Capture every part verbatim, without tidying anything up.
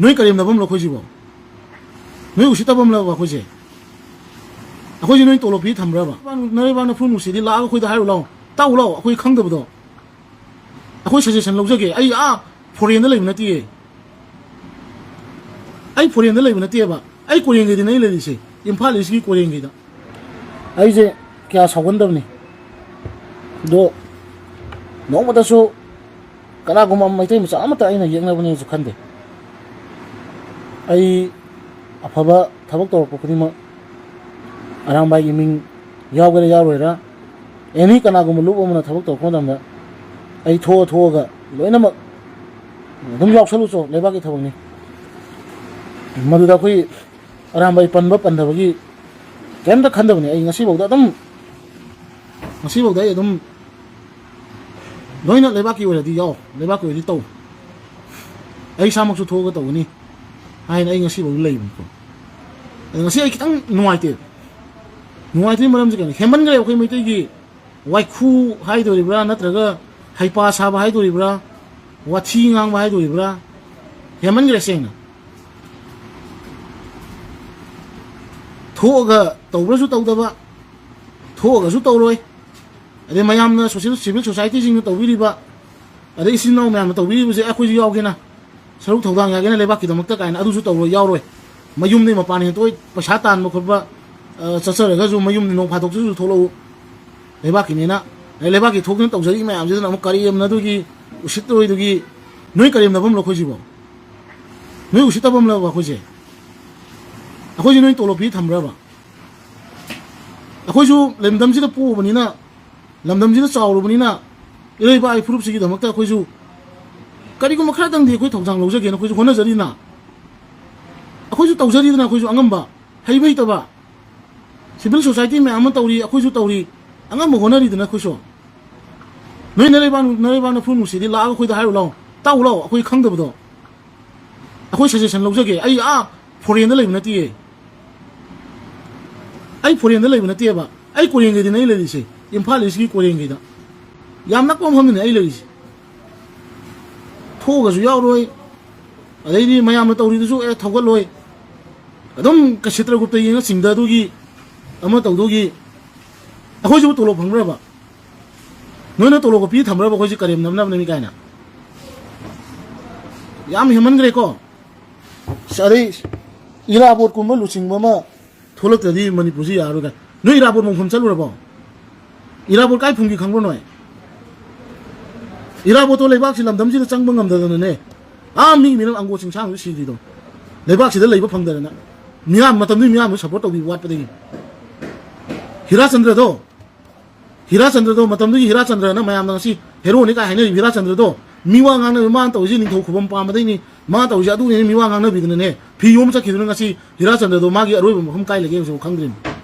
ꯅꯣꯏ ꯀꯔꯦꯝꯅꯐꯝꯂꯣ ꯑꯩꯈꯣꯏꯁꯤꯕꯣ? ꯅꯣꯏ ꯎꯁꯤꯠꯇꯐꯝꯂꯕ ꯑꯩꯈꯣꯏꯁꯦ? ꯑꯩꯈꯣꯏꯁꯦ ꯅꯣꯏ ꯇꯣꯂꯣꯞ ꯄꯤ ꯊꯝꯕ꯭ꯔꯕ? ꯅꯣꯏ ꯏꯕꯥꯅ ꯐꯨ ꯅꯨꯡꯁꯤꯗꯤ ꯂꯥꯛꯑꯒ ꯑꯩꯈꯣꯏꯗ ꯍꯥꯏꯔꯨ ꯂꯥꯛꯑꯣ, ꯇꯥꯛꯎ ꯂꯥꯛꯑꯣ, ꯑꯩꯈꯣꯏ ꯈꯪꯗꯕꯗꯣ꯫ ꯑꯩꯈꯣꯏ ꯁꯖꯦꯁꯟ ꯂꯧꯖꯒꯦ꯫ ꯑꯩ ꯑꯥ ꯐꯣꯔꯦꯟꯗ ꯂꯩꯕ ꯅꯠꯇꯦꯌꯦ꯫ ꯑꯩ ꯐꯣꯔꯦꯟꯗ ꯂꯩꯕ ꯅꯠꯇꯦꯕ꯫ ꯑꯩ ꯀꯣꯔꯦꯡꯒꯩꯗꯅꯦ ꯑꯩ ꯂꯩꯔꯤꯁꯦ, ꯏꯝꯐꯥꯜ ꯏꯁꯀꯤ ꯀꯣꯔꯦꯡꯒꯩꯗ꯫ ꯑꯩꯁꯦ ꯀꯌꯥ ꯁꯥꯎꯒꯟꯗꯕꯅꯤ, ꯑꯗꯣ ꯅꯣꯡꯃꯇꯁꯨ ꯀꯅꯥꯒꯨꯝꯕ ꯃꯩꯇꯩ ꯃꯆꯥ ꯑꯃꯠꯇ ꯑꯩꯅ ꯌꯦꯛꯅꯕꯅꯦꯁꯨ ꯈꯟꯗꯦ꯫ ꯑꯩ ꯑꯐꯕ ꯊꯕꯛ ꯇꯧꯔꯛꯄ ꯈꯨꯗꯤꯡꯃꯛ ꯑꯔꯥꯝꯕꯥꯏꯒꯤ ꯃꯤꯡ ꯌꯥꯎꯒꯦꯔꯥ ꯌꯥꯎꯔꯣꯏꯔꯥ, ꯑꯦꯅꯤ ꯀꯅꯥꯒꯨꯝꯕ ꯂꯨꯞ ꯑꯃꯅ ꯊꯕꯛ ꯇꯧꯔꯛꯄ ꯃꯇꯝꯗ ꯑꯩ ꯊꯣꯛꯑ ꯊꯣꯛꯑꯒ ꯂꯣꯏꯅꯃꯛ ꯑꯗꯨꯝ ꯌꯥꯎꯁꯜꯂꯨꯆꯣ, ꯂꯩꯕꯥꯛꯀꯤ ꯊꯕꯛꯅꯤ꯫ ꯃꯗꯨꯗ ꯑꯩꯈꯣꯏ ꯑꯔꯥꯝꯕꯥꯏ ꯄꯟꯕ ꯄꯟꯗꯕꯒꯤ ꯀꯩꯝꯇ ꯈꯟꯗꯕꯅꯤ꯫ ꯑꯩ ꯉꯁꯤꯐꯥꯎꯗ ꯑꯗꯨꯝ, ꯉꯁꯤꯐꯥꯎꯗ ꯑꯩ ꯑꯗꯨꯝ ꯂꯣꯏꯅ ꯂꯩꯕꯥꯛꯀꯤ ꯑꯣꯏꯔꯗꯤ ꯌꯥꯎ, ꯂꯩꯕꯥꯛꯀꯤ ꯑꯣꯏꯔꯗꯤ ꯇꯧ, ꯑꯩ ꯏꯁꯥꯃꯛꯁꯨ ꯊꯣꯛꯑꯒ ꯇꯧꯒꯅꯤ ꯍꯥꯏꯅ ꯑꯩ ꯉꯁꯤꯐꯥꯎꯗ ꯂꯩꯕꯅꯤꯀꯣ꯫ ꯑꯗꯣ ꯉꯁꯤ ꯑꯩ ꯈꯤꯇꯪ ꯅꯨꯡꯉꯥꯏꯇꯦ꯫ ꯅꯨꯡꯉꯥꯏꯇ꯭ꯔꯤ ꯃꯔꯝꯁꯦ ꯀꯩꯅꯣ? ꯍꯦꯟꯃꯟꯈ꯭ꯔꯦ ꯑꯩꯈꯣꯏ ꯃꯩꯇꯩꯒꯤ ꯋꯥꯏꯈꯨ ꯍꯥꯏꯗꯣꯔꯤꯕ꯭ꯔꯥ, ꯅꯠꯇ꯭ꯔꯒ ꯍꯩꯄꯥ ꯁꯥꯕ ꯍꯥꯏꯗꯣꯔꯤꯕ꯭ꯔꯥ, ꯋꯥꯊꯤ ꯉꯥꯡꯕ ꯍꯥꯏꯗꯣꯔꯤꯕ꯭ꯔꯥ? ꯍꯦꯟꯃꯟꯈ꯭ꯔꯦ ꯁꯦꯡꯅ꯫ ꯊꯣꯛꯑꯒ ꯇꯧꯕ꯭ꯔꯁꯨ ꯇꯧꯗꯕ, ꯊꯣꯛꯑꯒꯁꯨ ꯇꯧꯔꯣꯏ꯫ ꯑꯗꯩ ꯃꯌꯥꯝꯅ ꯁꯣꯁꯤꯌꯦꯜ, ꯁꯤꯚꯤꯜ ꯁꯣꯁꯥꯏꯇꯤꯁꯤꯡꯅ ꯇꯧꯕꯤꯔꯤꯕ, ꯑꯗꯩ ꯏꯆꯤꯟ ꯏꯅꯥꯎ ꯃꯌꯥꯝꯅ ꯇꯧꯕꯤꯔꯤꯕꯁꯦ ꯑꯩꯈꯣꯏꯁꯨ ꯌꯥꯎꯒꯦꯅ, ꯁꯔꯨꯛ ꯊꯧꯗꯥꯡ ꯌꯥꯒꯦꯅ ꯂꯩꯕꯥꯛꯀꯤꯗꯃꯛꯇ ꯀꯥꯏꯅ ꯑꯗꯨꯁꯨ ꯇꯧꯔꯣꯏ, ꯌꯥꯎꯔꯣꯏ꯫ ꯃꯌꯨꯝꯗꯒꯤ ꯃꯄꯥꯟ ꯍꯦꯟꯇꯣꯛꯑꯣꯏ, ꯄꯩꯁꯥ ꯇꯥꯟꯕ ꯈꯣꯠꯄ, ꯑ, ꯆꯠꯆꯔꯒꯁꯨ ꯃꯌꯨꯝꯗ ꯅꯣꯡ ꯐꯥꯗꯣꯛꯇꯁꯨ ꯊꯣꯛꯂꯛꯎ꯫ ꯂꯩꯕꯥꯛꯀꯤꯅꯦꯅ, ꯑꯗꯩ ꯂꯩꯕꯥꯛꯀꯤ ꯊꯣꯛꯇꯅ ꯇꯧꯖꯔꯤ ꯃꯌꯥꯝꯁꯤꯗꯅ ꯑꯃꯨꯛ ꯀꯔꯦꯝꯅꯗꯨꯒꯤ, ꯎꯁꯤꯠꯇꯔꯣꯏꯗꯨꯒꯤ, ꯅꯣꯏ ꯀꯔꯦꯝꯅꯐꯝꯂꯣ ꯑꯩꯈꯣꯏꯁꯤꯕꯣ? ꯅꯣꯏ ꯎꯁꯤꯠꯇꯐꯝꯂꯕ ꯑꯩꯈꯣꯏꯁꯦ? ꯑꯩꯈꯣꯏꯁꯦ ꯅꯣꯏ ꯇꯣꯂꯣꯞ ꯄꯤ ꯊꯝꯕ꯭ꯔꯕ? ꯑꯩꯈꯣꯏꯁꯨ ꯂꯝꯗꯝꯁꯤꯗ ꯄꯣꯛꯎꯕꯅꯤꯅ, ꯂꯝꯗꯝꯁꯤꯗ ꯆꯥꯎꯔꯨꯕꯅꯤꯅ, ꯏꯔꯩ ꯏꯄꯥꯒꯤ ꯐꯨꯔꯨꯞꯁꯤꯒꯤꯗꯃꯛꯇ ꯑꯩꯈꯣꯏꯁꯨ ꯀꯔꯤꯒꯨꯝꯕ ꯈꯔꯗꯪꯗꯤ ꯑꯩꯈꯣꯏ ꯊꯧꯗꯥꯡ ꯂꯧꯖꯒꯦꯅ ꯑꯩꯈꯣꯏꯁꯨ ꯍꯣꯠꯅꯖꯔꯤꯅ, ꯑꯩꯈꯣꯏꯁꯨ ꯇꯧꯖꯔꯤꯗꯅ, ꯑꯩꯈꯣꯏꯁꯨ ꯑꯉꯝꯕ, ꯍꯩꯕ ꯍꯩꯇꯕ, ꯁꯤꯚꯤꯜ ꯁꯣꯁꯥꯏꯇꯤ ꯃꯌꯥꯝ ꯑꯃ ꯇꯧꯔꯤ, ꯑꯩꯈꯣꯏꯁꯨ ꯇꯧꯔꯤ, ꯑꯉꯝꯕ ꯍꯣꯠꯅꯔꯤꯗꯅ ꯑꯩꯈꯣꯏꯁꯨ꯫ ꯅꯣꯏ ꯅꯔꯩꯕꯥꯛ, ꯅꯔꯩꯕꯥꯛ ꯅꯐꯨ ꯅꯨꯡꯁꯤꯗꯤ ꯂꯥꯛꯑꯒ ꯑꯩꯈꯣꯏꯗ ꯍꯥꯏꯔꯨ ꯂꯥꯛꯑꯣ, ꯇꯥꯛꯎ ꯂꯥꯛꯑꯣ, ꯑꯩꯈꯣꯏ ꯈꯪꯗꯕꯗꯣ꯫ ꯑꯩꯈꯣꯏ ꯁꯖꯦꯁꯟ ꯂꯧꯖꯒꯦ꯫ ꯑꯩ ꯑꯥ ꯐꯣꯔꯦꯟꯗ ꯂꯩꯕ ꯅꯠꯇꯤꯌꯦ꯫ ꯑꯩ ꯐꯣꯔꯦꯟꯗ ꯂꯩꯕ ꯅꯠꯇꯦꯕ꯫ ꯑꯩ ꯀꯣꯔꯦꯡꯒꯩꯗꯅꯦ ꯑꯩ ꯂꯩꯔꯤꯁꯦ, ꯏꯝꯐꯥꯜ ꯏꯁꯀꯤ ꯀꯣꯔꯦꯡꯒꯩꯗ꯫ ꯌꯥꯝ ꯅꯛꯄ ꯃꯐꯝꯗꯅꯦ ꯑꯩ ꯂꯩꯔꯤꯁꯦ꯫ ꯊꯣꯛꯑꯒꯁꯨ ꯌꯥꯎꯔꯣꯏ, ꯑꯗꯩꯗꯤ ꯃꯌꯥꯝꯅ ꯇꯧꯔꯤꯗꯨꯁꯨ ꯑꯦ ꯊꯧꯒꯠꯂꯣꯏ, ꯑꯗꯨꯝ ꯀ-, ꯁꯤꯇ꯭ꯔꯒꯨꯞꯇ ꯌꯦꯡꯉ ꯆꯤꯡꯗꯗꯨꯒꯤ, ꯑꯃ ꯇꯧꯗꯨꯒꯤ꯫ ꯑꯩꯈꯣꯏꯁꯤꯕꯨ ꯇꯣꯂꯣꯞ ꯐꯪꯕ꯭ꯔꯕ? ꯅꯣꯏꯅ ꯇꯣꯂꯣꯞꯀ ꯄꯤ ꯊꯝꯕ꯭ꯔꯕ ꯑꯩꯈꯣꯏꯁꯤ ꯀꯔꯦꯝ ꯅꯝꯅꯕꯅꯤ ꯀꯥꯏꯅ? ꯌꯥꯝ ꯍꯦꯟꯃꯟꯈ꯭ꯔꯦꯀꯣ꯫ ꯑꯗꯩ ꯏꯔꯥꯕꯣꯠꯀꯨꯝꯕ ꯂꯨꯆꯤꯡꯕ ꯑꯃ ꯊꯣꯛꯂꯛꯇ꯭ꯔꯗꯤ ꯃꯅꯤꯄꯨꯔꯁꯤ ꯌꯥꯔꯔꯣꯏ ꯀꯥꯏ꯫ ꯅꯣꯏ ꯏꯔꯥꯕꯣꯠ ꯃꯣꯡꯐꯝ ꯆꯠꯂꯨꯔꯕꯣ? ꯏꯔꯥꯕꯣꯠ ꯀꯥꯏ ꯐꯨꯝꯒꯤ ꯈꯪꯕ꯭ꯔꯣ ꯅꯣꯏ? ꯏꯔꯥꯕꯣꯠꯇꯣ ꯂꯩꯕꯥꯛꯁꯤ, ꯂꯝꯗꯝꯁꯤꯗ ꯆꯪꯕ ꯉꯝꯗꯗꯅꯅꯦ, ꯑꯥ ꯃꯤ ꯃꯤꯔꯝ ꯑꯪꯒꯣ ꯆꯤꯡꯁꯥꯡꯗꯨ ꯁꯤꯗ꯭ꯔꯤꯗꯣ, ꯂꯩꯕꯥꯛꯁꯤꯗ ꯂꯩꯕ ꯐꯪꯗꯗꯅ꯫ ꯃꯤꯌꯥꯝ, ꯃꯇꯝꯗꯨꯒꯤ ꯃꯤꯌꯥꯝꯗꯨ ꯁꯞꯄꯣꯔꯠ ꯇꯧꯕꯤꯕ ꯋꯥꯠꯄꯗꯒꯤ꯫ ꯍꯤꯔꯥꯆꯟꯗ꯭ꯔꯗꯣ, ꯍꯤꯔꯥꯆꯟꯗ꯭ꯔꯗꯣ, ꯃꯇꯝꯗꯨꯒꯤ ꯍꯤꯔꯥꯆꯟꯗ꯭ꯔꯅ ꯃꯌꯥꯝꯅ ꯉꯁꯤ ꯍꯦꯔꯣꯅꯤ ꯀꯥꯏ ꯍꯥꯏꯅꯔꯤꯕ ꯍꯤꯔꯥꯆꯟꯗ꯭ꯔꯗꯣ, ꯃꯤ ꯋꯥ ꯉꯥꯡꯅꯕ, ꯃꯥꯅ ꯇꯧꯔꯤꯁꯤ ꯅꯤꯡꯊꯧ ꯈꯨꯕꯝ ꯄꯥꯝꯕꯗꯩꯅꯤ, ꯃꯥꯅ ꯇꯧꯔꯤꯁꯤ ꯑꯗꯨꯅꯤ, ꯃꯤ ꯋꯥ ꯉꯥꯡꯅꯕꯤꯗꯅꯅꯦ, ꯐꯤ ꯌꯣꯝ ꯆꯠꯈꯤꯗꯨꯅ ꯉꯁꯤ ꯍꯤꯔꯥꯆꯟꯗ꯭ꯔꯗꯣ ꯃꯥꯒꯤ ꯑꯔꯣꯏꯕ ꯃꯐꯝ ꯀꯥꯏ ꯂꯩꯒꯦ ꯍꯧꯖꯤꯛꯐꯥꯎ ꯈꯪꯗ꯭ꯔꯤꯕꯅꯤ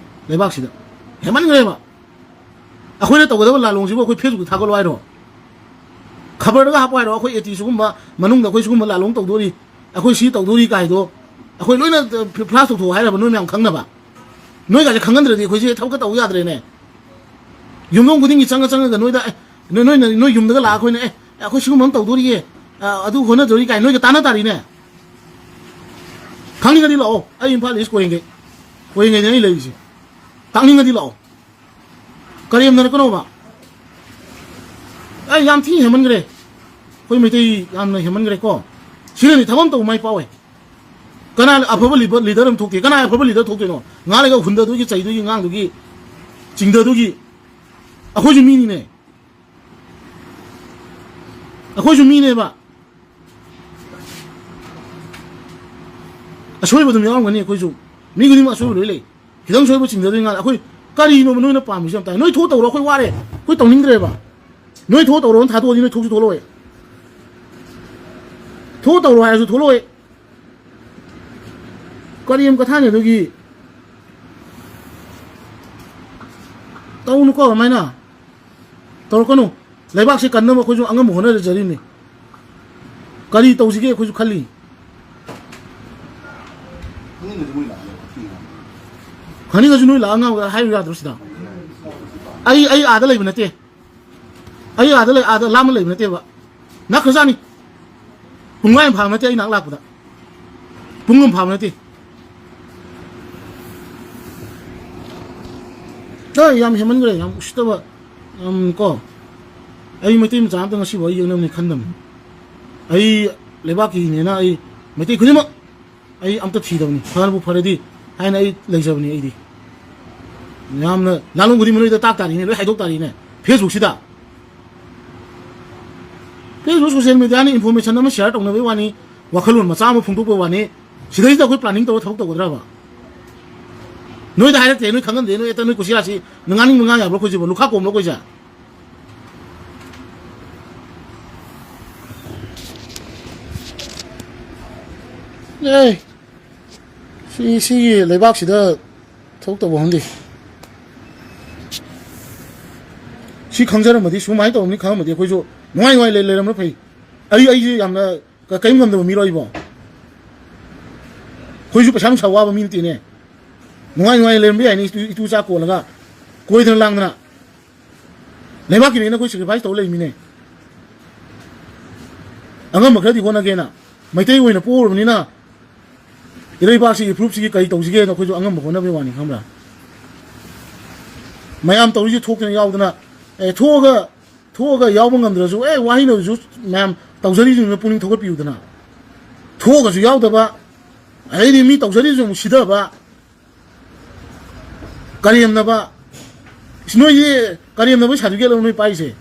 ꯂꯩꯕꯥꯛꯁꯤꯗ꯫ ꯍꯦꯟꯃꯟꯈ꯭ꯔꯦꯕ꯫ ꯑꯩꯈꯣꯏꯅ ꯇꯧꯒꯗꯕ ꯂꯥꯂꯣꯡꯁꯤꯕꯨ ꯑꯩꯈꯣꯏ ꯐꯦꯁꯕꯨꯛꯇ ꯊꯥꯒꯠꯂꯣ ꯍꯥꯏꯔꯣ? ꯈꯕꯔꯗꯒ ꯍꯥꯞꯄꯣ ꯍꯥꯏꯔꯣ? ꯑꯩꯈꯣꯏ ꯑꯦ ꯇꯤ ꯁꯤꯒꯨꯝꯕ, ꯃꯅꯨꯡꯗ ꯑꯩꯈꯣꯏ ꯁꯤꯒꯨꯝꯕ ꯂꯥꯂꯣꯡ ꯇꯧꯗꯣꯔꯤ, ꯑꯩꯈꯣꯏ ꯁꯤ ꯇꯧꯗꯣꯔꯤ ꯀꯥꯏꯗꯣ ꯑꯩꯈꯣꯏ ꯂꯣꯏꯅ ꯐ꯭ꯂꯥꯁ ꯇꯧꯊꯣꯛꯑꯣ ꯍꯥꯏꯔꯕ, ꯅꯣꯏ ꯃꯌꯥꯝ ꯈꯪꯅꯕ? ꯅꯣꯏꯒꯁꯦ ꯈꯪꯍꯟꯗ꯭ꯔꯗꯤ ꯑꯩꯈꯣꯏꯁꯦ ꯊꯕꯛꯀ ꯇꯧ ꯌꯥꯗ꯭ꯔꯦꯅꯦ꯫ ꯌꯨꯝꯊꯣꯡ ꯈꯨꯗꯤꯡꯒꯤ ꯆꯪꯉ ꯆꯪꯉꯒ ꯅꯣꯏꯗ, "ꯑꯦ, ꯅꯣꯏ, ꯅꯣꯏ, ꯅꯣꯏ ꯌꯨꯝꯗꯒ ꯂꯥꯛꯑ ꯑꯩꯈꯣꯏꯅ, 'ꯑꯦ, ꯑꯩꯈꯣꯏ ꯁꯤꯒꯨꯝꯕ ꯑꯃ ꯇꯧꯗꯣꯔꯤꯌꯦ, ꯑ, ꯑꯗꯨ ꯍꯣꯠꯅꯗꯣꯔꯤ' ꯀꯥꯏꯅ ꯅꯣꯏꯒ ꯇꯥꯟꯅ ꯇꯥꯔꯤꯅꯦ꯫ ꯈꯪꯅꯤꯡꯉꯗꯤ ꯂꯥꯛꯑꯣ, ꯑꯩ ꯏꯝꯐꯥꯜ ꯏꯁ ꯀꯣꯏꯔꯦꯡꯒꯩ, ꯀꯣꯏꯔꯦꯡꯒꯩꯗꯅꯤ ꯑꯩ ꯂꯩꯔꯤꯁꯦ꯫ ꯇꯥꯛꯅꯤꯡꯉꯗꯤ ꯂꯥꯛꯑꯣ, ꯀꯔꯦꯝꯅꯔꯛꯀꯅꯣꯕ꯫ ꯑꯩ ꯌꯥꯝ ꯊꯤ ꯍꯦꯟꯃꯟꯈ꯭ꯔꯦ, ꯑꯩꯈꯣꯏ ꯃꯩꯇꯩ ꯌꯥꯝꯅ ꯍꯦꯟꯃꯟꯈ꯭ꯔꯦꯀꯣ꯫ ꯁꯤꯅꯅꯤ ꯊꯕꯛ ꯑꯃ ꯇꯧꯕ ꯃꯥꯏ ꯄꯥꯛꯑꯣꯏ꯫ ꯀꯅꯥ ꯑꯐꯕ ꯂꯤꯗꯔ ꯑꯃ ꯊꯣꯛꯀꯦ? ꯀꯅꯥ ꯑꯐꯕ ꯂꯤꯗꯔ ꯊꯣꯛꯇꯣꯏꯅꯣ? ꯉꯥꯏꯍꯥꯛ ꯂꯩꯒ ꯍꯨꯟꯗꯗꯨꯒꯤ, ꯆꯩꯗꯨꯒꯤ, ꯉꯥꯡꯗꯨꯒꯤ, ꯆꯤꯡꯗꯗꯨꯒꯤ꯫ ꯑꯩꯈꯣꯏꯁꯨ ꯃꯤꯅꯤꯅꯦ, ꯑꯩꯈꯣꯏꯁꯨ ꯃꯤꯅꯦꯕ꯫ ꯑꯁꯣꯏꯕ ꯑꯗꯨꯝ ꯌꯥꯎꯔꯝꯒꯅꯤ꯫ ꯑꯩꯈꯣꯏꯁꯨ ꯃꯤ ꯈꯨꯗꯤꯡꯃꯛ ꯑꯁꯣꯏꯕ ꯂꯣꯏ ꯂꯩ꯫ ꯈꯤꯇꯪ ꯁꯣꯏꯕ ꯆꯤꯡꯗꯗꯣꯏ ꯉꯥꯏ꯫ ꯑꯩꯈꯣꯏ ꯀꯔꯤꯅꯣꯕ ꯅꯣꯏꯅ ꯄꯥꯝꯃꯤꯁꯦ? ꯑꯝꯇ ꯅꯣꯏ ꯊꯣꯛ ꯇꯧꯔꯣ, ꯑꯩꯈꯣꯏ ꯋꯥꯔꯦ, ꯑꯩꯈꯣꯏ ꯇꯧꯅꯤꯡꯗ꯭ꯔꯦꯕ꯫ ꯅꯣꯏ ꯊꯣꯛ ꯇꯧꯔꯣꯅ ꯊꯥꯗꯣꯛꯑꯗꯤ ꯅꯣꯏ ꯊꯣꯛꯁꯨ ꯊꯣꯛꯂꯛꯑꯣꯏ꯫ ꯊꯣꯛ ꯇꯧꯔꯣ ꯍꯥꯏꯔꯁꯨ ꯊꯣꯛꯂꯛꯑꯣꯏ꯫ ꯀꯔꯤ ꯑꯃ ꯀꯊꯥꯅꯤ ꯑꯗꯨꯒꯤ? ꯇꯧꯅꯨꯀꯣ ꯑꯗꯨꯃꯥꯏꯅ꯫ ꯇꯧꯔꯛꯀꯅꯨ꯫ ꯂꯩꯕꯥꯛꯁꯦ ꯀꯟꯅꯕ ꯑꯩꯈꯣꯏꯁꯨ ꯑꯉꯝꯕ ꯍꯣꯠꯅꯖꯔꯤꯅꯤ꯫ ꯀꯔꯤ ꯇꯧꯁꯤꯒꯦ ꯑꯩꯈꯣꯏꯁꯨ ꯈꯜꯂꯤ꯫ ꯈꯪꯅꯤꯡꯉꯗꯤ ꯃꯣꯏ ꯂꯥꯛꯑꯒ ꯋꯥꯊꯤ ꯉꯥꯡꯉꯦ꯫ ꯈꯪꯅꯤꯡꯉꯁꯨ ꯅꯣꯏ ꯂꯥꯛꯑ ꯉꯥꯡꯉꯒ ꯍꯥꯏꯌꯨ ꯌꯥꯗ꯭ꯔꯣ ꯁꯤꯗ? ꯑꯩ, ꯑꯩ ꯑꯥꯗ ꯂꯩꯕ ꯅꯠꯇꯦ꯫ ꯑꯩ ꯑꯥꯗ ꯂꯩ, ꯑꯥꯗ ꯂꯥꯞꯅ ꯂꯩꯕ ꯅꯠꯇꯦꯕ꯫ ꯅꯛꯈ꯭ꯔꯖꯥꯠꯅꯤ꯫ ꯄꯨꯡꯈꯥꯏ ꯑꯃ ꯐꯥꯕ ꯅꯠꯇꯦ ꯑꯩ ꯅꯍꯥꯛ ꯂꯥꯛꯄꯗ꯫ ꯄꯨꯡ ꯑꯃ ꯐꯥꯕ ꯅꯠꯇꯦ꯫ ꯑꯩ ꯌꯥꯝ ꯍꯦꯟꯃꯟꯈ꯭ꯔꯦ, ꯌꯥꯝ ꯎꯁꯤꯠꯇꯕ꯫ ꯌꯥꯝ ꯀꯣ, ꯑꯩ ꯃꯩꯇꯩ ꯃꯆꯥ ꯑꯝꯇ ꯉꯁꯤꯐꯥꯎ ꯑꯩ ꯌꯦꯛꯅꯕꯅꯤ ꯈꯟꯗꯕꯅꯤ꯫ ꯑꯩ ꯂꯩꯕꯥꯛꯀꯤꯅꯦꯅ ꯑꯩ ꯃꯩꯇꯩ ꯈꯨꯗꯤꯡꯃꯛ ꯑꯩ ꯑꯝꯇ ꯊꯤꯗꯕꯅꯤ, ꯐꯔꯕꯨ ꯐꯔꯗꯤ ꯍꯥꯏꯅ ꯑꯩ ꯂꯩꯖꯕꯅꯤ꯫ ꯑꯩꯗꯤ ꯌꯥꯝꯅ ꯂꯥꯂꯣꯡ ꯈꯨꯗꯤꯡꯃꯛ ꯅꯣꯏꯗ ꯇꯥꯛ ꯇꯥꯔꯤꯅꯦ, ꯂꯣꯏ ꯍꯥꯏꯗꯣꯛ ꯇꯥꯔꯤꯅꯦ꯫ ꯐꯦꯁꯕꯨꯛꯁꯤꯗ, ꯐꯦꯁꯕꯨꯛ, ꯁꯣꯁꯤꯌꯦꯜ ꯃꯦꯗꯤꯌꯥꯅ ꯏꯟꯐꯣꯔꯃꯦꯁꯟ ꯑꯃ ꯁꯤꯌꯥꯔ ꯇꯧꯅꯕꯒꯤ ꯋꯥꯅꯤ, ꯋꯥꯈꯜꯂꯣꯟ ꯃꯆꯥ ꯑꯃ ꯐꯣꯡꯗꯣꯛꯄ ꯋꯥꯅꯤ꯫ ꯁꯤꯗꯩꯁꯤꯗ ꯑꯩꯈꯣꯏ ꯄ꯭ꯂꯥꯅꯤꯡ ꯇꯧꯔ ꯊꯕꯛ ꯇꯧꯒꯗ꯭ꯔꯕ? ꯅꯣꯏꯗ ꯍꯥꯏꯔꯛꯇꯦ, ꯅꯣꯏ ꯈꯪꯍꯟꯗꯦ, ꯅꯣꯏ ꯑꯦꯇ ꯅꯣꯏ ꯀꯨꯁꯤꯔꯥꯁꯤ ꯅꯉꯥꯡꯅꯤꯡꯕ ꯉꯥꯡ ꯌꯥꯕ꯭ꯔꯣ? ꯑꯩꯈꯣꯏꯁꯤꯕꯣ ꯂꯨꯈꯥ ꯀꯣꯝꯕ꯭ꯔꯣ ꯑꯩꯈꯣꯏꯁꯦ? ꯑꯦ, ꯁꯤ, ꯁꯤꯒꯤ ꯂꯩꯕꯥꯛꯁꯤꯗ ꯊꯕꯛ ꯇꯧꯕ ꯈꯪꯗꯦ꯫ ꯁꯤ ꯈꯪꯖꯔꯝꯃꯗꯤ, ꯁꯨꯃꯥꯏꯅ ꯇꯧꯔꯝꯅꯤ ꯈꯪꯉꯝꯃꯗꯤ ꯑꯩꯈꯣꯏꯁꯨ ꯅꯨꯡꯉꯥꯏ ꯅꯨꯡꯉꯥꯏ ꯂꯩ-, ꯂꯩꯔꯝꯕꯅ ꯐꯩ꯫ ꯑꯩ, ꯑꯩꯁꯦ ꯌꯥꯝꯅ ꯀ-, ꯀꯔꯤꯝ ꯉꯝꯗꯕ ꯃꯤꯔꯣ ꯑꯩꯕꯣ? ꯑꯩꯈꯣꯏꯁꯨ ꯄꯩꯁꯥ ꯅꯨꯡꯁꯥ ꯋꯥꯕ ꯃꯤ ꯅꯠꯇꯦꯅꯦ꯫ ꯅꯨꯡꯉꯥꯏ ꯅꯨꯡꯉꯥꯏ ꯂꯩꯔꯝꯕ ꯌꯥꯏꯅꯦ, ꯏꯇꯨ, ꯏꯇꯨ ꯆꯥ ꯀꯣꯜꯂꯒ, ꯀꯣꯏꯗꯅ ꯂꯥꯡꯗꯅ꯫ ꯂꯩꯕꯥꯛꯀꯤꯅꯦꯅ ꯑꯩꯈꯣꯏ ꯁꯦꯀ꯭ꯔꯤꯐꯥꯏꯁ ꯇꯧꯔ ꯂꯩꯃꯤꯅꯦ꯫ ꯑꯉꯝꯕ ꯈꯔꯗꯤ ꯍꯣꯠꯅꯒꯦꯅ꯫ ꯃꯩꯇꯩ ꯑꯣꯏꯅ ꯄꯣꯛꯎꯔꯕꯅꯤꯅ ꯏꯔꯩꯕꯥꯛꯁꯤꯒꯤ ꯐꯨꯔꯨꯞꯁꯤꯒꯤ ꯀꯔꯤ ꯇꯧꯁꯤꯒꯦꯅ ꯑꯩꯈꯣꯏꯁꯨ ꯑꯉꯝꯕ ꯍꯣꯠꯅꯕꯒꯤ ꯋꯥꯅꯤ, ꯈꯪꯕ꯭ꯔꯥ? ꯃꯌꯥꯝ ꯇꯧꯔꯤꯁꯦ ꯊꯣꯛꯇꯅ ꯌꯥꯎꯗꯅ, ꯑꯦ, ꯊꯣꯛꯑꯒ, ꯊꯣꯛꯑꯒ ꯌꯥꯎꯕ ꯉꯝꯗ꯭ꯔꯁꯨ, ꯑꯦ, ꯋꯥꯍꯩꯅꯁꯨ ꯃꯌꯥꯝ ꯇꯧꯖꯔꯤꯁꯤꯡꯗꯨꯅ ꯄꯨꯛꯅꯤꯡ ꯊꯧꯒꯠꯄꯤꯌꯨꯗꯅ꯫ ꯊꯣꯛꯑꯒꯁꯨ ꯌꯥꯎꯗꯕ, ꯑꯗꯩꯗꯤ ꯃꯤ ꯇꯧꯖꯔꯤꯁꯨ ꯑꯃꯨꯛ ꯁꯤꯊꯕ, ꯀꯔꯦꯝꯅꯕ꯫ ꯏꯁ, ꯅꯣꯏꯗꯤ ꯀꯔꯦꯝꯅꯕꯒꯤ ꯁꯥꯔꯇꯤꯐꯤꯀꯦꯠ ꯂꯧ ꯅꯣꯏ ꯄꯥꯏꯁꯦ꯫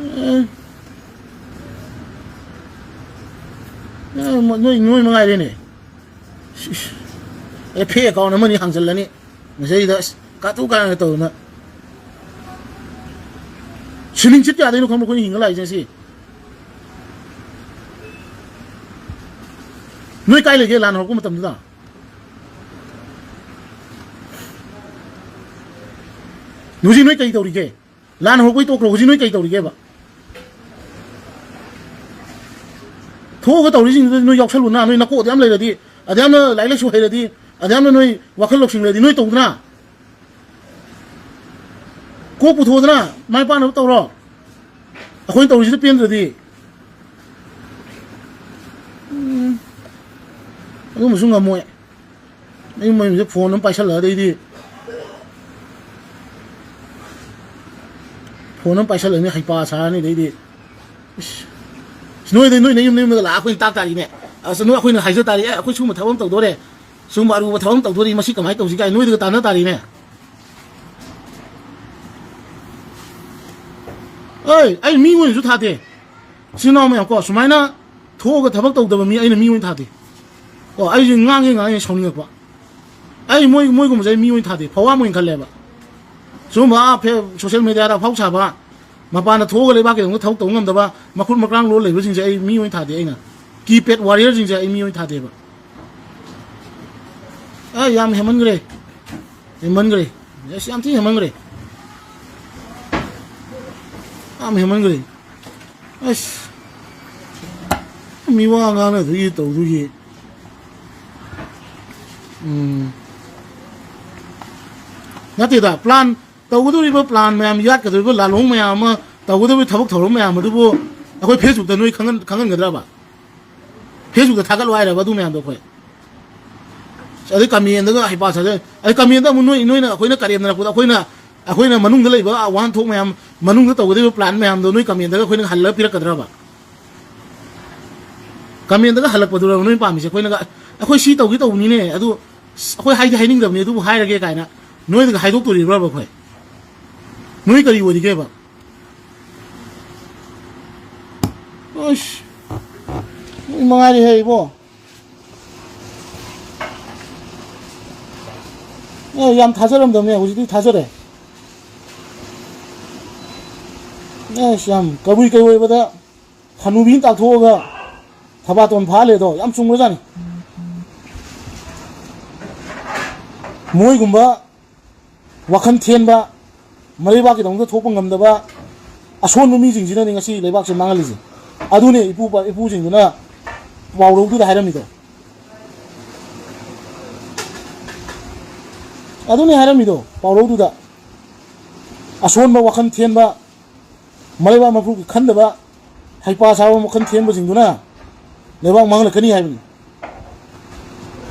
ꯑꯦ꯫ ꯑꯦ, ꯅꯣꯏ, ꯅꯣꯏ ꯃꯉꯥꯏꯔꯦꯅꯦ꯫ ꯏꯁ, ꯏꯁ꯫ ꯑꯦ, ꯐꯦꯛ ꯑꯦꯀꯥꯎꯟ ꯑꯃꯅꯤ ꯍꯥꯡꯖꯜꯂꯅꯤ꯫ ꯃꯁꯤꯗꯩꯗ, ꯑꯁ, ꯀꯥꯇꯨ ꯀꯥꯔꯟꯒ ꯇꯧꯗꯅ꯫ ꯁꯤꯂꯤꯡ ꯁꯤꯠ ꯀꯌꯥꯗꯩꯅꯣ ꯈꯪꯕ꯭ꯔꯣ ꯑꯩꯈꯣꯏꯅ ꯍꯤꯡꯉ ꯂꯥꯛꯏꯁꯦ ꯉꯁꯤ? ꯅꯣꯏ ꯀꯥꯏ ꯂꯩꯒꯦ ꯂꯥꯟ ꯍꯧꯔꯛꯄ ꯃꯇꯝꯗꯨꯗ? ꯍꯧꯖꯤꯛ ꯅꯣꯏ ꯀꯩ ꯇꯧꯔꯤꯒꯦ? ꯂꯥꯟ ꯍꯧꯔꯛꯄꯩ ꯇꯣꯛꯈ꯭ꯔꯣ, ꯍꯧꯖꯤꯛ ꯅꯣꯏ ꯀꯩ ꯇꯧꯔꯤꯒꯦꯕ? ꯊꯣꯛꯑꯒ ꯇꯧꯔꯤꯁꯤꯡꯗꯨꯗ ꯅꯣꯏ ꯌꯥꯎꯁꯜꯂꯨꯅ, ꯅꯣꯏ ꯅꯀꯣꯛ ꯑꯗꯨ ꯌꯥꯝ ꯂꯩꯔꯗꯤ, ꯑꯗꯨ ꯌꯥꯝꯅ ꯂꯥꯏꯔꯤꯛ ꯂꯥꯏꯁꯨ ꯍꯩꯔꯗꯤ, ꯑꯗꯨ ꯌꯥꯝꯅ ꯅꯣꯏ ꯋꯥꯈꯜ ꯂꯧꯁꯤꯡ ꯂꯩꯔꯗꯤ ꯅꯣꯏ ꯇꯧꯗꯅ꯫ ꯀꯣꯛ ꯄꯨꯊꯣꯛꯑꯗꯅ ꯃꯥꯏ ꯄꯥꯛꯅꯕ ꯇꯧꯔꯣ꯫ ꯑꯩꯈꯣꯏꯅ ꯇꯧꯔꯤꯁꯤꯗ ꯄꯦꯟꯗ꯭ꯔꯗꯤ, ꯎꯝ, ꯑꯗꯨꯝꯕꯁꯨ ꯉꯝꯃꯣꯏ꯫ ꯃꯌꯨꯝ ꯃꯌꯨꯝꯁꯦ ꯐꯣꯟ ꯑꯃ ꯄꯥꯏꯁꯜꯂꯛꯑꯗꯩꯗꯤ, ꯐꯣꯟ ꯑꯃ ꯄꯥꯏꯁꯜꯂꯛꯑꯅꯤ, ꯍꯩꯄꯥ ꯁꯥꯔꯅꯤ꯫ ꯑꯗꯩꯗꯤ, ꯏꯁ, ꯅꯣꯏꯗ, ꯅꯣꯏ ꯅꯌꯨꯝ ꯅꯌꯨꯝꯗꯒ ꯂꯥꯛꯑ ꯑꯩꯈꯣꯏꯅ ꯇꯥꯛ ꯇꯥꯔꯤꯅꯦ꯫ ꯑꯁ, ꯅꯣꯏ, ꯑꯩꯈꯣꯏꯅ ꯍꯥꯏꯖ ꯇꯥꯔꯤ, "ꯑꯦ, ꯑꯩꯈꯣꯏ ꯁꯨꯝꯕ ꯊꯕꯛ ꯑꯃ ꯇꯧꯗꯣꯔꯦ, ꯁꯨꯝꯕ ꯑꯔꯨꯕ ꯊꯕꯛ ꯑꯃ ꯇꯧꯗꯣꯔꯤ, ꯃꯁꯤ ꯀꯃꯥꯏꯅ ꯇꯧꯁꯤ?" ꯀꯥꯏ ꯅꯣꯏꯗꯒ ꯇꯥꯟꯅ ꯇꯥꯔꯤꯅꯦ꯫ ꯑꯩ, ꯑꯩ ꯃꯤ ꯑꯣꯏꯅꯁꯨ ꯊꯥꯗꯦ꯫ ꯏꯆꯤꯟ ꯏꯅꯥꯎ ꯃꯌꯥꯝ ꯀꯣ, ꯁꯨꯃꯥꯏꯅ ꯊꯣꯛꯑꯒ ꯊꯕꯛ ꯇꯧꯗꯕ ꯃꯤ ꯑꯩꯅ ꯃꯤ ꯑꯣꯏꯅ ꯊꯥꯗꯦ꯫ ꯀꯣ, ꯑꯩꯁꯦ ꯉꯥꯡꯉꯦ ꯉꯥꯡꯉꯦ ꯁꯥꯎꯅꯤꯡꯉꯛꯄ꯫ ꯑꯩ ꯃꯣꯏ, ꯃꯣꯏꯒꯨꯝꯕꯁꯦ ꯑꯩ ꯃꯤ ꯑꯣꯏꯅ ꯊꯥꯗꯦ, ꯐꯋꯥꯝ ꯑꯣꯏꯅ ꯈꯜꯂꯦꯕ꯫ ꯁꯨꯝꯕ ꯐꯦ-, social media ꯗ ꯑꯐꯥꯎ ꯁꯥꯕ, ꯃꯄꯥꯟꯗ ꯊꯣꯛꯑꯒ ꯂꯩꯕꯥꯛ ꯀꯩꯗꯧꯅ ꯊꯕꯛ ꯇꯧꯕ ꯉꯝꯗꯕ, ꯃꯈꯨꯠ ꯃꯀ꯭ꯔꯥꯡ ꯂꯣꯜ ꯂꯩꯕꯁꯤꯡꯁꯦ ꯑꯩ ꯃꯤ ꯑꯣꯏꯅ ꯊꯥꯗꯦ꯫ ꯑꯩꯅ keypad warrior ꯁꯤꯡꯁꯦ ꯑꯩ ꯃꯤ ꯑꯣꯏꯅ ꯊꯥꯗꯦꯕ꯫ ꯑ, ꯌꯥꯝ ꯍꯦꯟꯃꯟꯈ꯭ꯔꯦ, ꯍꯦꯟꯃꯟꯈ꯭ꯔꯦ꯫ ꯑꯁ, ꯌꯥꯝ ꯊꯤ ꯍꯦꯟꯃꯟꯈ꯭ꯔꯦ, ꯌꯥꯝ ꯍꯦꯟꯃꯟꯈ꯭ꯔꯦ꯫ ꯑꯁ, ꯃꯤ ꯋꯥ ꯉꯥꯡꯅꯗꯣꯏꯒꯤ ꯇꯧꯗꯣꯏꯒꯤ꯫ ꯎꯝ꯫ ꯅꯠꯇꯦꯗ, plan, ꯇꯧꯒꯗꯧꯔꯤꯕ plan ꯃꯌꯥꯝ, ꯌꯥꯠꯀꯗꯧꯔꯤꯕ ꯂꯥꯜꯍꯧ ꯃꯌꯥꯝ ꯑꯃ, ꯇꯧꯒꯗꯧꯔꯤꯕ ꯊꯕꯛ ꯊꯧꯔꯝ ꯃꯌꯥꯝ ꯑꯗꯨꯕꯨ ꯑꯩꯈꯣꯏ Facebook ꯇ ꯅꯣꯏ ꯈꯪꯍꯟ-, ꯈꯪꯍꯟꯒꯗ꯭ꯔꯕ? Facebook ꯇ ꯊꯥꯒꯠꯂꯣ ꯍꯥꯏꯔꯕ ꯑꯗꯨ ꯃꯌꯥꯝꯗꯣ ꯑꯩꯈꯣꯏ? ꯑꯗꯩ comment ꯇꯒ ꯍꯩꯄꯥ ꯁꯥꯖ-, ꯑꯗꯩ comment ꯇ ꯑꯃꯨꯛ ꯅꯣꯏ, ꯅꯣꯏꯅ ꯑꯩꯈꯣꯏꯅ ꯀꯔꯦꯝꯅꯔꯛꯄꯗ, ꯑꯩꯈꯣꯏꯅ, ꯑꯩꯈꯣꯏꯅ ꯃꯅꯨꯡꯗ ꯂꯩꯕ ꯋꯥꯍꯟꯊꯣꯛ ꯃꯌꯥꯝ, ꯃꯅꯨꯡꯗ ꯇꯧꯒꯗꯧꯔꯤꯕ plan ꯃꯌꯥꯝꯗꯣ ꯅꯣꯏ comment ꯇꯒ ꯑꯩꯈꯣꯏꯅ ꯍꯜꯂꯒ ꯄꯤꯔꯛꯀꯗ꯭ꯔꯕ? Comment ꯇꯒ ꯍꯜꯂꯛꯄꯗꯨꯔꯕ ꯅꯣꯏ ꯄꯥꯝꯃꯤꯁꯦ? ꯑꯩꯈꯣꯏꯅꯒ, "ꯑꯩꯈꯣꯏ ꯁꯤ ꯇꯧꯒꯦ ꯇꯧꯕꯅꯤꯅꯦ, ꯑꯗꯨ ꯑꯁ, ꯑꯩꯈꯣꯏ ꯍꯥꯏꯗꯤ ꯍꯥꯏꯅꯤꯡꯗꯕꯅꯤ, ꯑꯗꯨꯕꯨ ꯍꯥꯏꯔꯒꯦ" ꯀꯥꯏꯅ ꯅꯣꯏꯗꯒ ꯍꯥꯏꯗꯣꯛꯇꯣꯔꯤꯕ꯭ꯔꯕ ꯑꯩꯈꯣꯏ? ꯅꯣꯏ ꯀꯔꯤ ꯑꯣꯏꯔꯤꯒꯦꯕ? ꯑꯁ, ꯅꯣꯏ ꯃꯉꯥꯏꯔꯦ ꯍꯦ ꯏꯕꯣ꯫ ꯑꯦ, ꯌꯥꯝ ꯊꯥꯖꯔꯝꯗꯕꯅꯦ, ꯍꯧꯖꯤꯛꯇꯤ ꯊꯥꯖꯔꯦ꯫ ꯑꯦꯁ, ꯌꯥꯝ ꯀꯕꯨꯏ ꯀꯩ ꯑꯣꯏꯕꯗ ꯍꯅꯨꯕꯤꯅ ꯇꯥꯛꯊꯣꯛꯑꯒ ꯊꯕꯥꯇꯣꯟ ꯐꯥꯍꯜꯂꯦꯗꯣ ꯌꯥꯝ ꯆꯨꯝꯈ꯭ꯔꯖꯥꯠꯅꯤ꯫ ꯃꯣꯏꯒꯨꯝꯕ ꯋꯥꯈꯜ ꯊꯦꯟꯕ, ꯃꯔꯩꯕꯥꯛꯀꯤꯗꯃꯛꯇ ꯊꯣꯛꯄ ꯉꯝꯗꯕ ꯑꯁꯣꯟꯕ ꯃꯤꯁꯤꯡꯁꯤꯅꯅꯦ ꯉꯁꯤ ꯂꯩꯕꯥꯛꯁꯦ ꯃꯥꯡꯍꯜꯂꯤꯁꯦ꯫ ꯑꯗꯨꯅꯦ ꯏꯄꯨ, ꯏꯄꯨꯁꯤꯡꯗꯨꯅ ꯄꯥꯎꯔꯧꯗꯨꯗ ꯍꯥꯏꯔꯝꯃꯤꯗꯣ꯫ ꯑꯗꯨꯅꯦ ꯍꯥꯏꯔꯝꯃꯤꯗꯣ ꯄꯥꯎꯔꯧꯗꯨꯗ꯫ ꯑꯁꯣꯟꯕ ꯋꯥꯈꯜ ꯊꯦꯟꯕ, ꯃꯔꯩꯕꯥꯛ ꯃꯄꯨꯒꯤ ꯈꯟꯗꯕ ꯍꯩꯄꯥ ꯁꯥꯕ ꯃꯈꯜ ꯊꯦꯡꯕꯁꯤꯡꯗꯨꯅ ꯂꯩꯕꯥꯛ ꯃꯥꯡꯍꯜꯂꯛꯀꯅꯤ ꯍꯥꯏꯕꯅꯤ꯫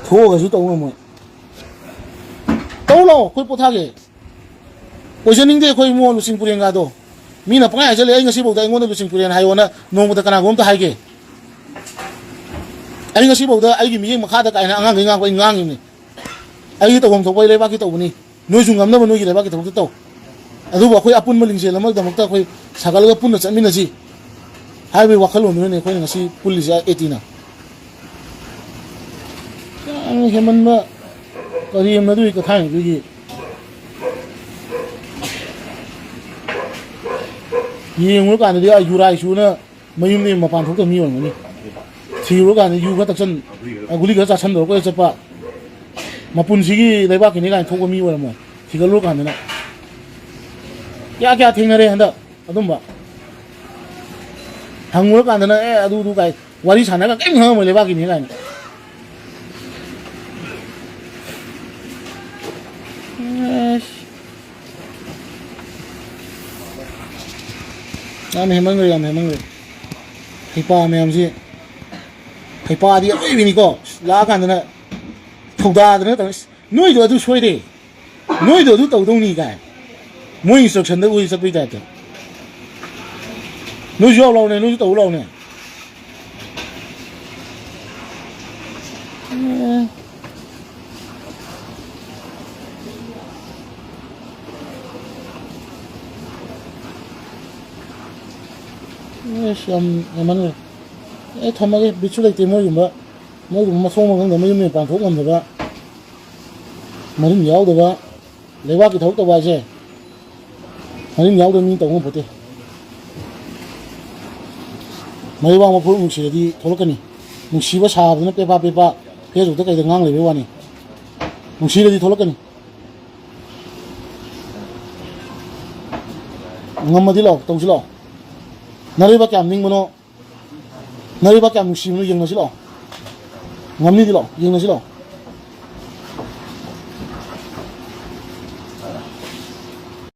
ꯊꯣꯛꯑꯒꯁꯨ ꯇꯧ ꯉꯝꯃꯣꯏ꯫ ꯇꯧ ꯂꯥꯛꯑꯣ, ꯑꯩꯈꯣꯏ ꯄꯣꯊꯥꯒꯦ꯫ ꯑꯣꯏꯖꯅꯤꯡꯗꯦ ꯑꯩꯈꯣꯏ ꯏꯃꯨꯡ ꯂꯨꯆꯤꯡ ꯄꯨꯔꯦꯟꯒꯗꯣ꯫ ꯃꯤꯅ ꯄꯪꯍꯥꯏ ꯍꯥꯏꯖꯜꯂꯦ, "ꯑꯩ ꯉꯁꯤꯐꯥꯎꯗ ꯑꯩꯉꯣꯟꯗ ꯂꯨꯆꯤꯡ ꯄꯨꯔꯦꯟ ꯍꯥꯏꯌꯣꯅ ꯅꯣꯡꯃꯗ ꯀꯅꯥꯒꯨꯝꯕ ꯑꯝꯇ ꯍꯥꯏꯒꯦ?" ꯑꯩ ꯉꯁꯤꯐꯥꯎꯗ ꯑꯩꯒꯤ ꯃꯤꯠꯌꯦꯡ ꯃꯈꯥꯗ ꯀꯥꯏꯅ ꯑꯉꯥꯡꯈꯩ ꯉꯥꯡꯕ ꯑꯩ ꯉꯥꯡꯉꯤꯕꯅꯤ꯫ ꯑꯩꯒꯤ ꯇꯧꯐꯝ ꯊꯣꯛꯄ ꯑꯩ ꯂꯩꯕꯥꯛꯀꯤ ꯇꯧꯕꯅꯤ꯫ ꯅꯣꯏꯁꯨ ꯉꯝꯅꯕ ꯅꯣꯏꯒꯤ ꯂꯩꯕꯥꯛꯀꯤ ꯊꯕꯛꯇ ꯇꯧ꯫ ꯑꯗꯨꯕꯨ ꯑꯩꯈꯣꯏ ꯑꯄꯨꯟꯕ ꯂꯤꯡꯖꯦꯜ ꯑꯃꯒꯤꯗꯃꯛꯇ ꯑꯩꯈꯣꯏ ꯁꯥꯒꯠꯂꯒ ꯄꯨꯟꯅ ꯆꯠꯃꯤꯟꯅꯁꯤ ꯍꯥꯏꯕꯒꯤ ꯋꯥꯈꯜꯂꯣꯟꯗꯨꯅꯅꯦ ꯑꯩꯈꯣꯏꯅ ꯉꯁꯤ ꯄꯨꯜꯂꯤꯁꯦ, ꯑꯦꯇꯤꯅ꯫ ꯌꯥꯝ ꯍꯦꯟꯃꯟꯕ ꯀꯔꯦꯝꯅꯗꯣꯏ ꯀꯊꯥꯏꯅꯗꯣꯏꯒꯤ꯫ ꯌꯦꯡꯉꯨꯔꯀꯥꯟꯗꯗꯤ ꯑꯥ ꯌꯨꯔꯥꯏꯁꯨꯅ ꯃꯌꯨꯝꯗꯒꯤ ꯃꯄꯥꯟ ꯊꯣꯛꯇꯕ ꯃꯤ ꯑꯣꯏꯔꯝꯒꯅꯤ꯫ ꯊꯤꯔꯨꯔꯀꯥꯟꯗ ꯌꯨ ꯈꯔ ꯊꯛꯆꯟ, ꯑ, ꯒꯨꯂꯤ ꯈꯔ ꯆꯥꯁꯟꯗꯧꯔ ꯀꯣꯏ ꯆꯠꯄ, ꯃꯄꯨꯟꯁꯤꯒꯤ ꯂꯩꯕꯥꯛꯀꯤꯅꯤ ꯀꯥꯏꯅ ꯊꯣꯛꯄ ꯃꯤ ꯑꯣꯏꯔꯝꯃꯣꯏ꯫ ꯊꯤꯒꯠꯂꯨꯔꯀꯥꯟꯗꯅ ꯀꯌꯥ ꯀꯌꯥ ꯊꯦꯡꯅꯔꯦ ꯍꯟꯗꯛ ꯑꯗꯨꯝꯕ꯫ ꯍꯪꯉꯨꯔꯀꯥꯟꯗꯅ, "ꯑꯦ, ꯑꯗꯨꯗꯨ" ꯀꯥꯏ ꯋꯥꯔꯤ ꯁꯥꯟꯅꯔꯒ ꯀꯔꯤꯝ ꯈꯪꯉꯝꯃꯣꯏ ꯂꯩꯕꯥꯛꯀꯤꯅꯤ ꯀꯥꯏꯅ꯫ ꯑꯁ꯫ ꯌꯥꯝ ꯍꯦꯟꯃꯟꯈ꯭ꯔꯦ, ꯌꯥꯝ ꯍꯦꯟꯃꯟꯈ꯭ꯔꯦ꯫ ꯍꯩꯄꯥ ꯃꯌꯥꯝꯁꯤ, ꯍꯩꯄꯥꯗꯤ ꯑꯔꯣꯏꯕꯤꯅꯤꯀꯣ꯫ ꯂꯥꯛꯑꯀꯥꯟꯗꯅ ꯊꯧꯗꯥꯗꯅ ꯇꯧꯔꯤꯁꯤ꯫ "ꯅꯣꯏꯗꯣ ꯑꯗꯨ ꯁꯣꯏꯔꯦ, ꯅꯣꯏꯗꯣ ꯑꯗꯨ ꯇꯧꯗꯧꯅꯤ" ꯀꯥꯏ꯫ ꯃꯣꯏ instructionꯗ ꯑꯣꯏ ꯆꯠꯄꯩ ꯇꯥꯏꯞꯇ꯫ "ꯅꯣꯏꯁꯨ ꯌꯥꯎ ꯂꯥꯎꯅꯦ, ꯅꯣꯏꯁꯨ ꯇꯧ ꯂꯥꯎꯅꯦ"꯫ ꯑꯦ꯫ ꯑꯁ, ꯌꯥꯝ ꯌꯥꯝꯃꯟꯈ꯭ꯔꯦ꯫ ꯑꯩ ꯊꯝꯃꯒꯦ, ꯕꯤꯠꯁꯨ ꯂꯩꯇꯦ ꯃꯣꯏꯒꯨꯝꯕ꯫ ꯃꯣꯏꯒꯨꯝꯕ ꯃꯊꯣꯡ ꯃꯔꯝ ꯈꯪꯗꯕ, ꯃꯌꯨꯝ ꯃꯄꯥꯟ ꯊꯣꯛ ꯉꯝꯗꯕ, ꯃꯔꯤꯟ ꯌꯥꯎꯗꯕ, ꯂꯩꯕꯥꯛꯀꯤ ꯊꯕꯛ ꯇꯧꯕ ꯍꯥꯏꯁꯦ ꯃꯔꯤꯟ ꯌꯥꯎꯗꯕ ꯃꯤ ꯇꯧ ꯉꯝꯄꯣꯠꯇꯦ꯫ ꯃꯔꯩꯕꯥꯛ ꯃꯄꯨ ꯅꯨꯡꯁꯤꯔꯗꯤ ꯊꯣꯛꯂꯛꯀꯅꯤ꯫ ꯅꯨꯡꯁꯤꯕ ꯁꯥꯕꯗꯨꯅ ꯄꯦꯄꯥ ꯄꯦꯄꯥ Facebookꯇ ꯀꯩꯗ ꯉꯥꯡ ꯂꯩꯕꯩ ꯋꯥꯅꯤ꯫ ꯅꯨꯡꯁꯤꯔꯗꯤ ꯊꯣꯛꯂꯛꯀꯅꯤ꯫ ꯉꯝꯃꯗꯤ ꯂꯥꯛꯑꯣ, ꯇꯧꯁꯤ ꯂꯥꯛꯑꯣ꯫ ꯅꯔꯩꯕꯥꯛ ꯀꯌꯥꯝ ꯅꯤꯡꯕꯅꯣ, ꯅꯔꯩꯕꯥꯛ ꯀꯌꯥꯝ ꯅꯨꯡꯁꯤꯕꯅꯣ ꯌꯦꯡꯅꯁꯤ ꯂꯥꯛꯑꯣ꯫ ꯉꯝꯅꯤꯗꯤ ꯂꯥꯛꯑꯣ, ꯌꯦꯡꯅꯁꯤ ꯂꯥꯛꯑꯣ꯫